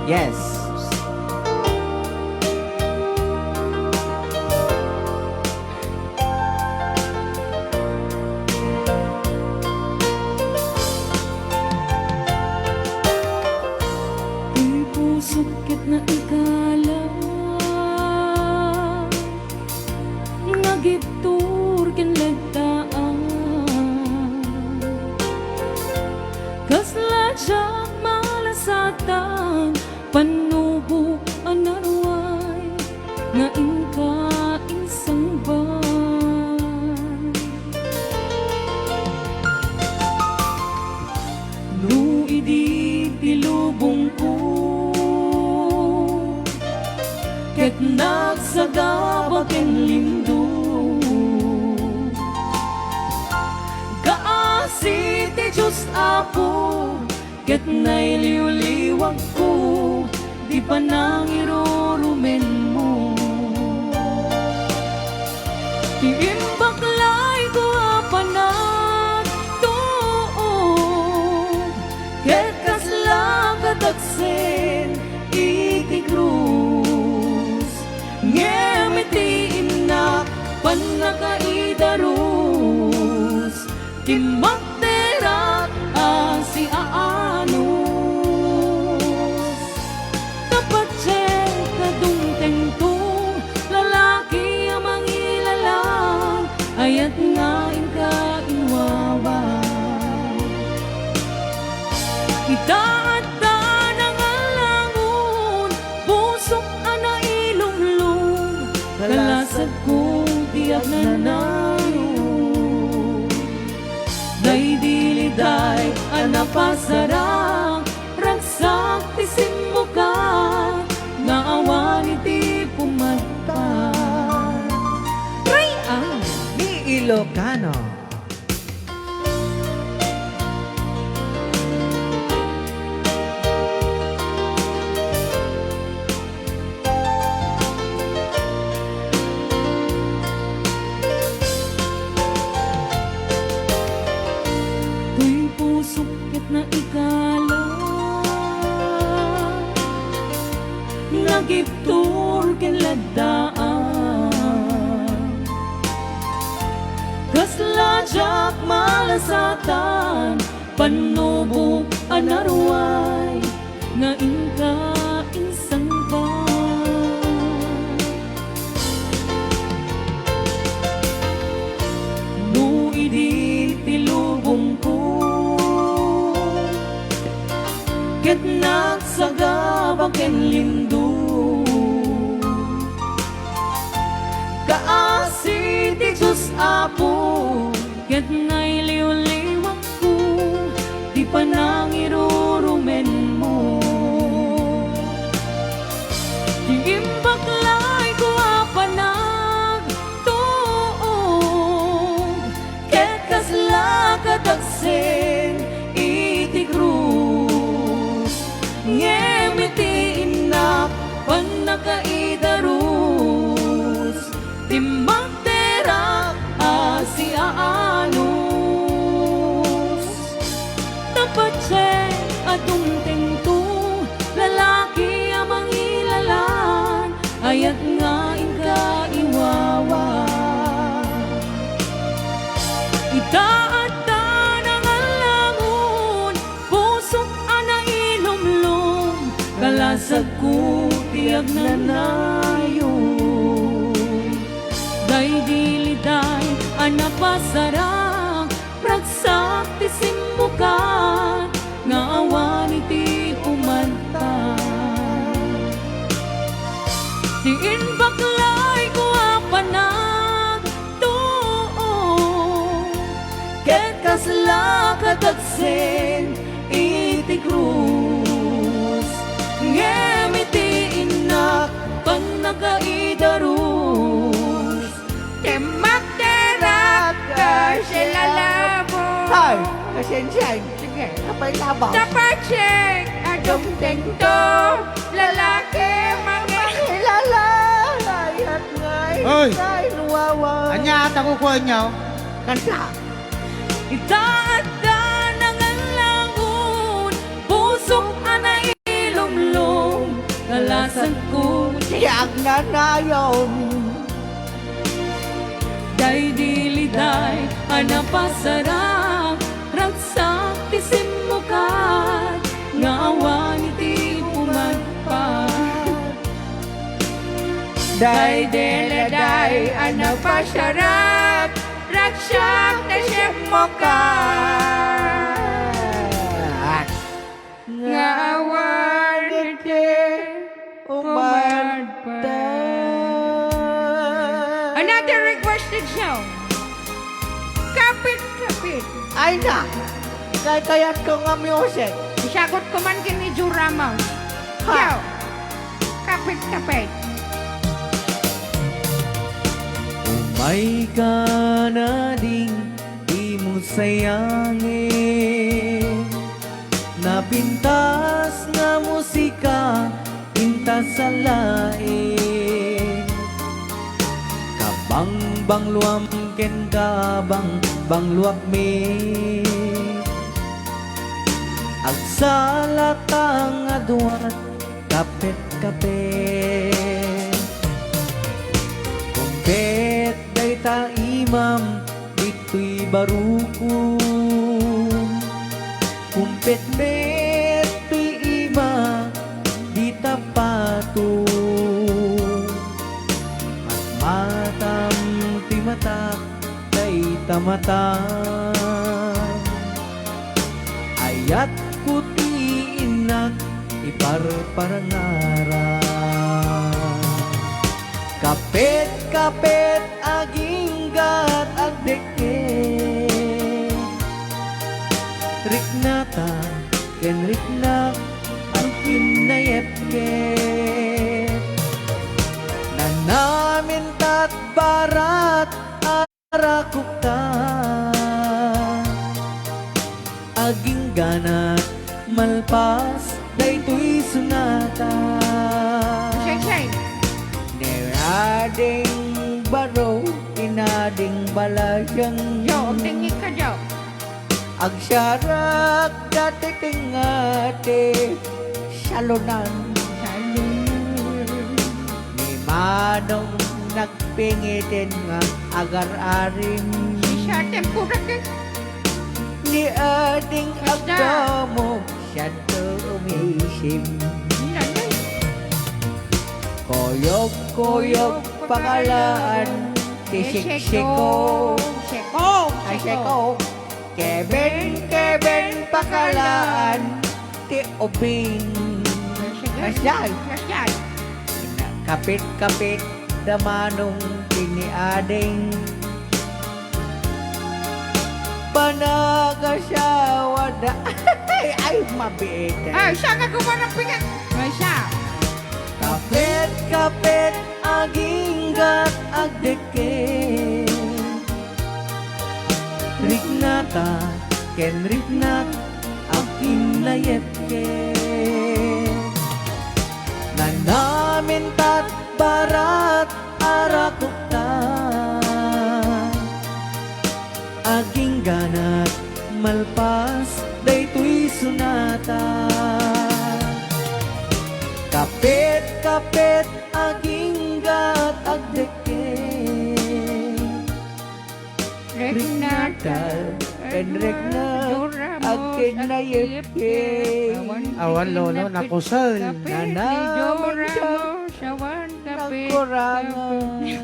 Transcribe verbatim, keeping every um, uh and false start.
Yes. Ti pusok ket naikala nga gibtur ken ladtaan. Kasla diak malasatan, pannubok a naruay nga inka insangbaw. No idi ti lubongko ket nagsagaba ken lindong, kaasi ti Dios, Apo, ket nailiwliwagko ti panangirurumenmo. Ti imbaklayko a panagtuok ket kasla kataksin iti krus, ngem iti innak pannakaidarus, timmakderak a siaanus. Ta patien a dumtengto, lalaki a mangilalang, ayat nga inka inwawa. Ita adda nangalangon, pusok a nailumlom, kalasagko ti agnanayon. Daydi liday a napasarang, ragsak ti simmuka nga awan iti pumadpad. Ray-an ni Ilocano. Toy pusok ket naikala nga gibtur ken laddaan. Kasla diak malasatan, pannubok a naruay nga inka insangbaw. No idi ti lubongko ket nagsagaba ken lindong, kaasi ti Dios, Apo, ket nailiwliwakko ti panangirurumenmo. Ti imbaklayko a panagtuok ket kasla kataksin iti krus, ngem iti innak pannakaidarus, timmakderak a siaanus. Ta patien a dumtengto, lalaki a mangilalang, ayat nga inka iwawa. Ita adda nangalangon, pusok a nailumlom, kalasagko ti agnanayon. Daydi liday a napasarang, ragsak ti simmukan nga awan iti umanta. Ti imbaklayko a panagtuok ket kasla kataksin iti krus, ngem iti innak pannakaidarus, timmakderak a siaanus. Ay, pasensia. Sige, apay labaw. Ta patien a dumtengto, lalaki mangi- Ilala, ayat nga, Ay. Ay, luwawa. Ania, tagukuan niya, oh. Kanta. Ita adda nangalangon, pusok a nai- Sanko ti agnanayon. Daydi liday a napasarak, ragsak ti simmukad, nga awan iti pumadpad. Daydi liday a napasarak, ragsak ti simmukad. Nga awan iti umadpad. Another requested song. Kapit-kapit. Ay na! Kaykayatko nga music. Isagot ko man ken ni Joe Ramos. Ha? Yo. Kapit-kapit. Umayka nading dimo sayangen. Napintas nga musika, pintas a laeng. Kabangbangloam ken kabangbangloakmi. Agsalata nga duat kapet-kapet. Kumpet dayta imam ditoy barukom. Kumpet met toy ima dita pato. Matmatam ti matak dayta mata. Ayatko ti innak iparparangara. Kapet-kapet aginggat agdekket. Riknata ken riknak agkinnayepket. Nanamintat barat arakokta. Agingganak malpas daytoy sonata. Shay, shay. Ni ading baro, inading balasang. Yo, agdingngit ka, yo. Agsarak dati tengnga ti salonan. Salonan. Ni Manong nagpingiten nga agar-arim. Sisya, tempo na ka. Ni ading agdamo, siya to umisim. Nanay. Kuyog-kuyog pakalaan ti siksiko. Siko. Ay, siko. Keben, keben pakalaan ti ubing. Nasyan. Nasyan. Kapit-kapit da Manong ken ni ading. Panagasawa da. Ay, ay, mabiit. Ay, siya nga gumanap pingat. Ay, siya. Kapit-kapit, aginggat, agdekket. Riknata ken riknak, agkinnayepket. Nanamintat barat arakokta. Agingganak malpas daytoy sonata. Kapit-kapit aginggat agdekket. Riknata, ken riknak, agkinnayepket. Awan, Lolo, nakusel. Kapit ni Joe Ramos, awan kapit. Nagkurangan.